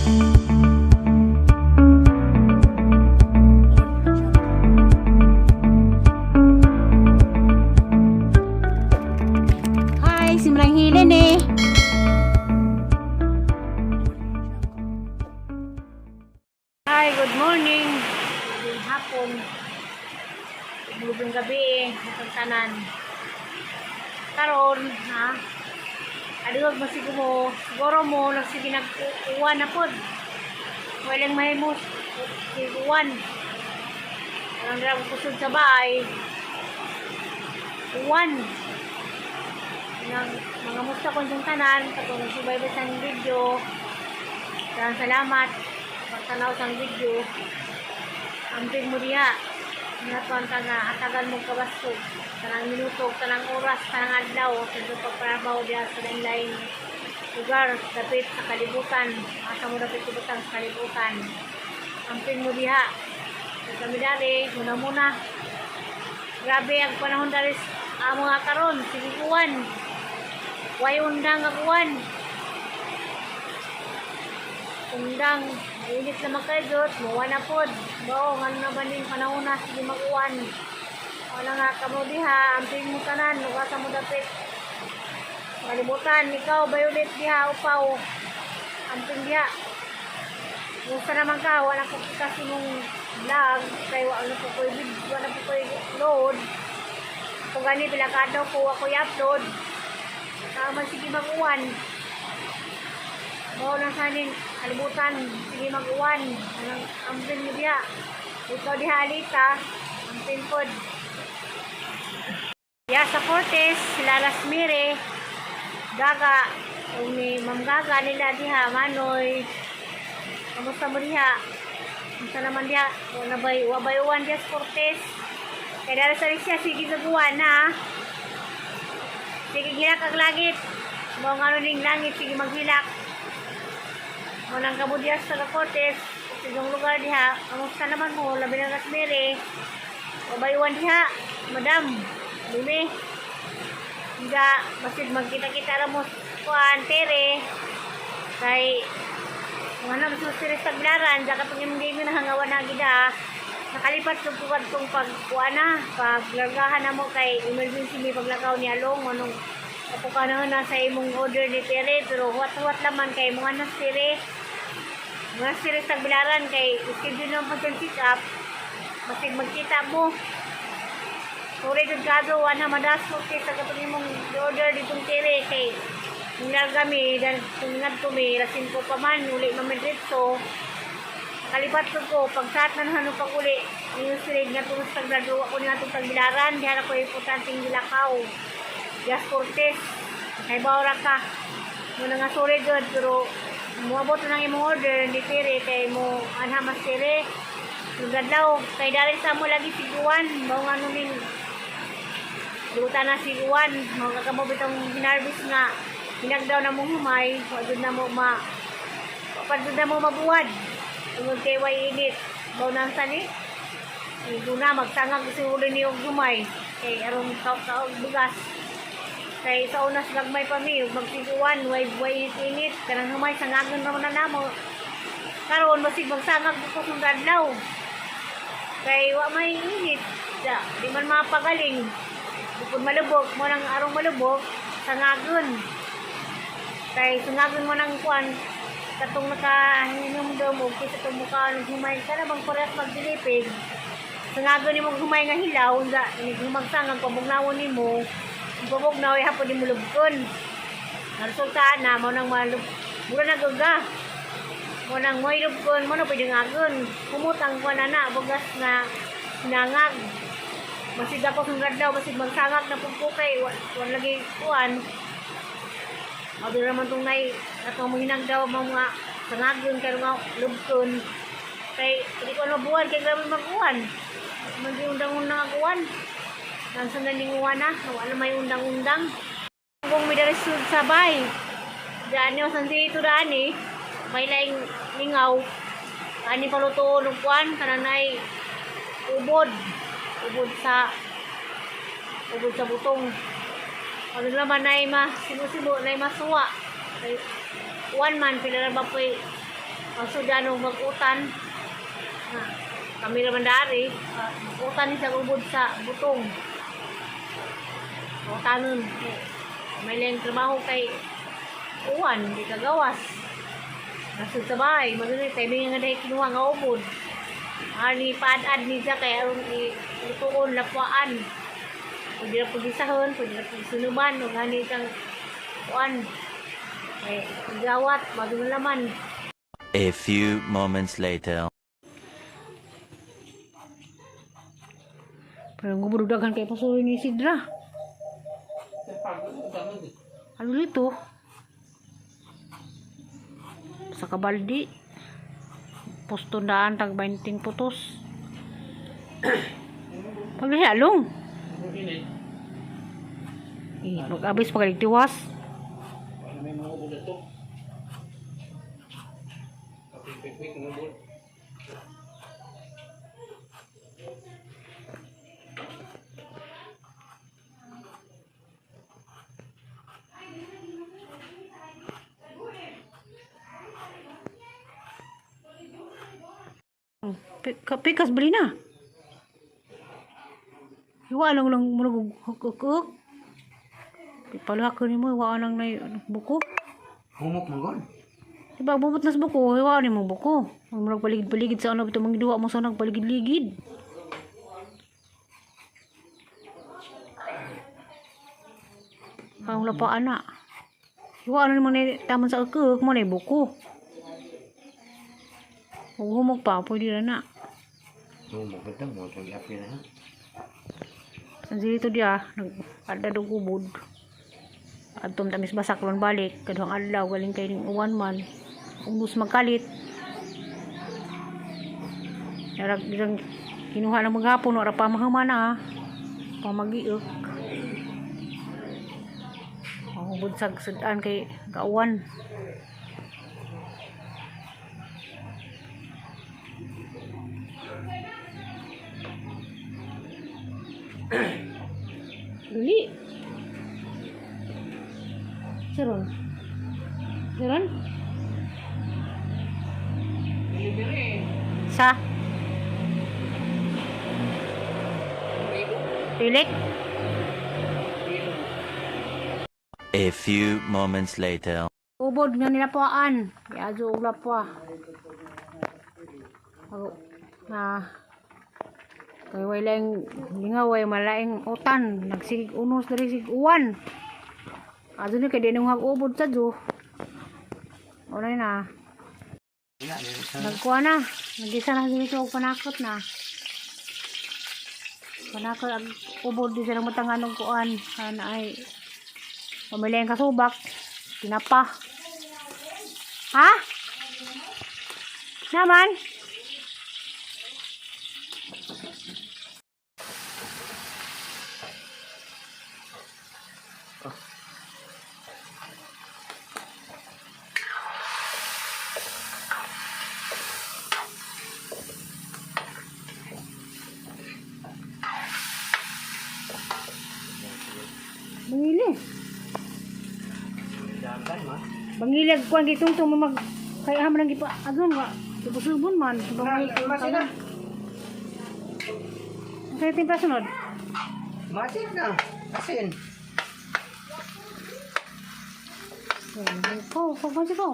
Hi, si Manang Helen eh. Hi, good morning. Good hapon. Good gabi eh. Matang tanan. Karon, ha? Adugag mo siguro mo, siguro mo, nagsige nag-uwan na pod. Walang mahimos, uwan. Walang dara ko kusod sa bahay. Uwan. Nang mga musta ko sa tanan, katong nagsubaybay sa video. Daghang salamat pagtanaw sa video. Amping mo diha. Nga ka nga hatagan mo kabasog. Tanang minuto, tanang oras, tanang adlaw sa iyong pagtrabaho diha sa lain lugar dapit sa kalibutan. Asa mo dapit ibutang sa kalibutan. Amping mo diha. Kay kami dari, muna-muna. Grabe ang panahon dari sa amo nga karon, sige uwan. Way undang ang uwan. Undang, mainit na magkaidot, muwa na pod. Bao, ngano na ba ning panahon na, sige mag-uwan. Wala nga kamo diha, amping mo tanan, lugar sa mo dapit. Kalibutan, ikaw, Violet diha, upaw. Amping diha. Musta naman ka, wala ko kasi mong vlog, kay wala po ko'y video, wala po ko'y load. Kung gani, pila ka adlaw ko, ako i-upload. Tama, sige mag-uwan. Mao lang sanin, kalibutan, sige mag-uwan. Anong ampin mo diha? Ikaw diha, Alita, ampin pod. Ya sa Cortes, sila Lasmire, Gaga, o ni Ma'am Gaga nila diha, Manoy. Kamusta mo diha? Kamusta naman diha? Wala ba'y, wa ba'y uwan diha sa Cortes? Kaya dara sa siya, sige sa buwan na. Sige, gilak ang langit. Mao nga ning langit, sige maghilak. Mo nang kamo diha sa Cortes, sa inyong lugar diha. Kamusta naman mo? Labi na Rosemary. Wabayuan diha, madam. Lumi. Nga, basid magkita-kita ra mo kuan tere. Kay mga na mas tere sa taglaran, dya katong imong game na hangawan na gida. Nakalipat ko po kadtong pag kuan na, paglargahan na mo kay emergency may paglakaw ni Along anong kapuka na na sa imong order ni Tere, pero huwat-huwat laman kay mga nas Tere. Mga Tere sa tagbilaran kay schedule na pag pick up. Basig magkita mo. Sorry jud kaso wala madas ko kay sa katong imong order ditong Tere kay nung larga mi dan kung ngadto mi rasin ko pa man uli man mi diretso. Nakalipat ko ko pag sat na hano pag uli yung silig nga tungod sa tagladro ako ni atong tagbilaran diha ra ko importanteng gilakaw. Jas Cortez, kay bawra ka. Muna nga sorry jud pero moabot na nang imong order ni Tere kay mo anha mas Tere. Lugadlaw kay dali sa mo lagi siguan mao nga ning luta na siguan mao ka kamo bitong hinarvest nga hinagdaw na mong humay wa jud na mo ma wa jud na mo mabuwad tungod kay way init mao nang sani. Igo na magsangag siguro ni og humay kay aron kaog bugas kay sa una sa gagmay pa mi ug magsiguan way way init init kanang humay sangagon ra man na namo karon basig magsangag ko sa adlaw kay wa may init da, di man mapagaling bukod malubog mo nang arong malubog sangagon kay sangagon mo nang kuan katong nakahinumdum og kisa itong mukha ng humay kana bang parehas magdilipig sangagon nimo humay nga hilaw unsa inig humagsangag pabugnawon nimo ang pabugnaw ay hapon nimo lubkon ang resulta na mo nang malub mura na guga mo nang moy lubkon mo na pwede ngagon kumot ang kuan na bugas nga nangag basig ako sa adlaw basig magsangag na pud ko kay wa, wa lagi kuan. Mao naman tong nay atong mo hinagdaw mo mga sangagon kay nga lubkon kay di ko na buwan kay grabe mag-uwan mag-undang-undang ang uwan nang sundan ning uwan na wala may undang-undang kung may dari sabay daan niyo san dito daan eh may laing lingaw ani paluto og kuan kananay ubod ubod sa butong ano naman nay ma sibo-sibo nay masuwa kay uwan man pila ra ba po'y Ang sudan og mag-utan. Na, kami raman dari. Utan ni sa ubod sa butong. Utanon. May lang trabaho kay uwan, di kagawas. Nasud sa bahay, magunay tayo nga dahil kinuha nga ubod. Ani paad-ad ni siya kay aron i lutuon lapwaan. Pwede na pagisahon, pwede na pagsunuban, ug hani siyang kuan. Kay gawat, magunay laman. A few moments later. Pero ngubod daghan kay pasuloy ni Sidra. Ano nito? Sa kabaldi. Postundaan tag 20 putos. Pagli along. Eh, mag-abis pagaligtiwas. Ano may mga ubod ito? Kapit-pit ng ubod. Pikas bali na. Iwa lang lang murag huk. Paluha ko nimo iwa lang na buko. Humok man gon. Diba, bubot nas buko, hiwa ni mo buko. Ang murag paligid-paligid sa ano, ito mga duwa mo sa nagpaligid-ligid. Ang lapa ana. Hiwa ano naman ni taman sa ukuk mo na buko. Kung humok pa, pwede na na. Humok ba ito? Mo itong iapi na ha? San dito diya, nag-adad og ubod. Adtom tamis basak ron balik, kaduhang adlaw galing kay ning uwan man. Unos magkalit. Darag dirang kinuha na maghapon ora pa mahuman na. Pamagiok. Ang ubod sa sudan kay kauwan. Dali. Saron. Saron? Delivery. Sa? Pilik? A few moments later. Ubod nga nilapuan. Yazo og lapwa. Ako na kay way laing lingaway malaing utan nagsigig unos diri sig uwan. Azo ni kay di nung ubod sa jo. Una na. Nagkuha na. Nagisa na dito og panakot na. Panakot ang ubod di sa matangan og kuan. Ana ay pamilya ang kasubak. Tinapa. Ha? Naman? Bangili. Dagan ma. Bangilag kuan gitong tong mag kay amo nang gipa agon wa. Subon man. Bangili. Masin na. Kaya timpla sunod. Masin na. Asin. Ko, ko ko ko.